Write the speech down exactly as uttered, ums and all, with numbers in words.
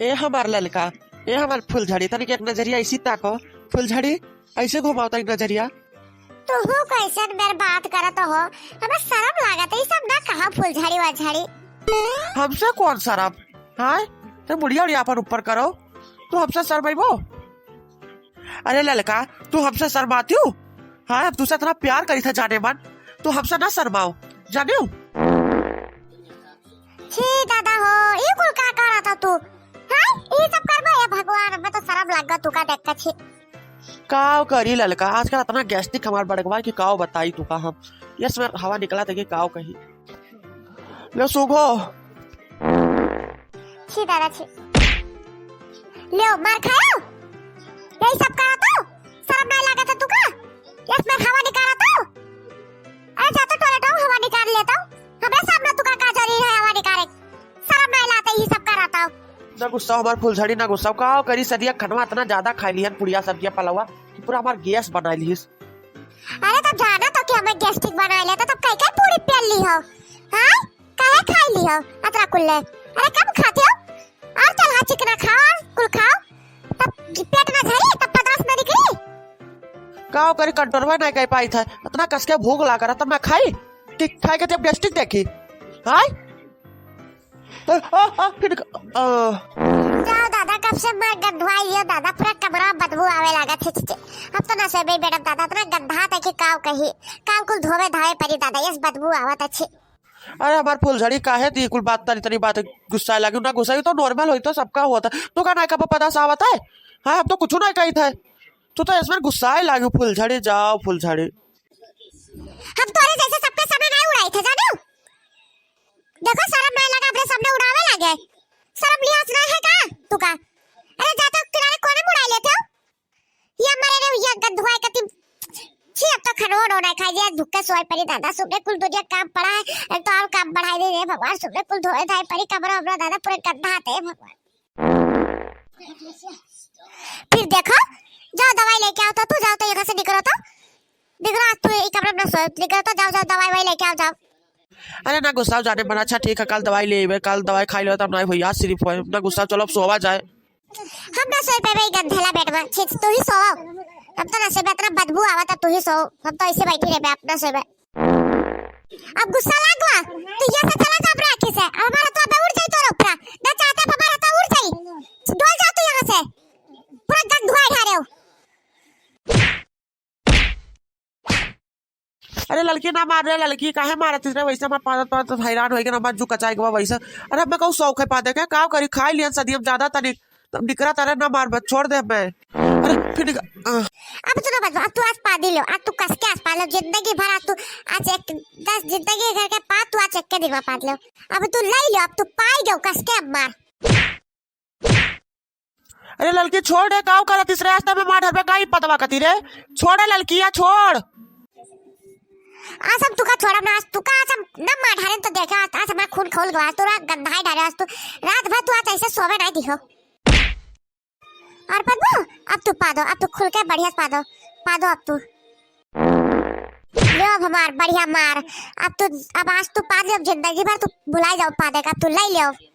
ए हमार ललका, ए हमार फुलझड़ी, तनिक एक नजरिया ऐसी ताको। फुलझड़ी, ऐसे घुमाओ तनिक नजरिया। तुहू कैसन मेर बात करत हो? हमें शर्म लागत है, ई सब ना कहा फुलझड़ी वलझड़ी। हमसे कौन शर्म? हाँ, ते मुड़िया उड़िया अपन ऊपर करो, तू हमसे शर्मइबो? अरे ललका, तू हमसे शर्मातिउ? हाँ, हम तुसे इतना प्यार करी था जाने मन, तू हमसे ना शर्माओ, जानिउ? छी दादा हो, ई कुल का करत हो तू? हाँ, ई सब करबो? ए भगवान, हमें तो शर्म लग गया तू का देख के, छी। काव करी ललका, आजकल इतना gastric हमार बढ़ गवा है कि काव बताई तू का हम। यस, मैं हवा निकला था कि काव कही। ले सूंघो। छी दादा, छी। लेव, मार खायो? यही सब करत हो? शर्म नहीं लागत है तू का? यस, मैं हवा निकालत हो? अरे जा तो toilet हो, हवा निकाल लेता हूँ। हमरे सामने तू का, का जरूरी है हवा निकाले? शर्म नहीं लाते, यही सब करत हो। ना गुस्सा हमार फुलझड़ी, ना गुस्सा। काव करी, सदिया खनवा इतना ज्यादा खाई लिहन पुड़िया सब्जिया पलवा कि पूरा हमार gas बनाई लिहिस। अरे तब जाना तो कि हमें gastric बनाई लेता, तब कई कई पूड़ी पेल ली हो। हाँ? काहे खाई ली हो अतरा कुल्ले? अरे कम खाते हो? और चल हाँ, चिकना खाओ और कुल खाओ, तब पेट ना झरी, तब पदार्थ ना निकली। काव करी, control नहीं कर पाई था, इतना कस के भूख लाग रहा, तब मैं खाई कि खाई के जब gastric देखी। हाँ? आ, आ, आ, फिर, आ। जाओ दादा, कब से मैं गंधवाई लियो दादा, पूरा कमरा में बदबू आवे लागा, छी, छी, छी। अब तो ना सोएबे बेटा दादा, इतना गंधा था कि काव कही, काव कुल धोवे धावे परी दादा, यस बदबू आवत अच्छी। अरे हमार फुलझड़ी, काहे ती कुल बात, तनी तनी बात गुस्साए लागी, ना गुस्साई तो normal होई तो सबका होता। तू का ना का पता सा आवत है? हाँ, अब तो कुछ ना कही था, तू तो इसमें गुस्साए लागी फुलझड़ी। जाओ फुलझड़ी। हम तोरे जैसे सबके सामने नहीं उड़ाई थे, जाने हो? देखो, शर्म नहीं लगा, अपने सामने उड़ावे लगे। शर्म लिहाज नहीं है का तू का? अरे, जा तो किनारे कोने में उड़ाई लेते हो। ये मरे रे, ये गंधुआ कति। छी, अब तो खनो नो नहीं खाई, ये भूखे सोए पड़ी दादा, सुबह कुल दुनिया काम पड़ा है, एक तो और काम बढ़ाई दे रे भगवान, सुबह कुल धोए धाए पड़ी, कमरा हमरा दादा पूरे गंदा आते हैं भगवान। फिर देखो, जाओ दवाई लेके आओ तो, तू जाओ तो यहाँ से निकलो तो, निकलो आज तू ये कमरे में ना सोए, निकलो तो, जाओ, जाओ दवाई वाई लेके आओ, जाओ। अरे ना गुस्साओ जाने मन, अच्छा ठीक है, कल दवाई ले आइबे, कल दवाई खाई लेबे तब ना होई, आज सिर्फ होए, ना गुस्साओ, चलो अब सोवा जाए। हम ना सोए पेबे ई गंधेला बेड में, छी, तू ही सोवा। हम तो ना सोए, इतना बदबू आवत है, तू ही सो, हम तो ऐसे बैठी रहबे, आप ना सोए। अब गुस्सा लाग गवा, तू यहाँ से चला जा अपने आँखी से, अब हमारा तो अबे उड़ जाई तोर ऊपरा, ना चाहते अब हमारा तो उड़ जाई, डोल जा तू यहाँ से, पूरा गंधुआ ढारे हो। अरे ललकी ना मार रे ललकी, काहे मारत रे वैसे? हमार पादत पादत हैरान होइगे ना, हमार जू कचाई गवा वैसे। अरे अब मैं कहूँ शौक है पादे के, का करी, खाई लियन सदियम ज्यादा तनिक, तब निकरा तारे ना मार, बस छोड़ दे मैं। अरे फिर निक-, आ। अब तू ना बचवा, अब तू आज पादी लो, आज तू कस के आज पाद लो, जिंदगी भर आज तू, आज एक, दस जिंदगी भर के पाद तू आज एक के दिन में पाद लो। अब तू ले लो, अब तू पाई गयो कस के अब मार। अरे ललकी छोड़ रे, काव करत इस रे? आज तबे मार ढरबे काई पतवा कती रे? छोड़ रे ललकिया, छोड़। आज हम तुका छोड़ब ना, आज तुका आज हम ना मार ढारे तो देखे, आज, आज हमार खून खोल गवा, आज तू रात गंधाई ढारे, आज तू रात भर तू आज ऐसे सोवे नहीं दिहो। और पदबू, अब तू पादो, अब तू खुल के बढ़िया से पादो, पादो अब तू। लो अब हमार बढ़िया मार, अब तू, अब आज तू पाद ले, अब जिंदगी भर तू भुलाई जाओ पादे का, अब तू ले ले।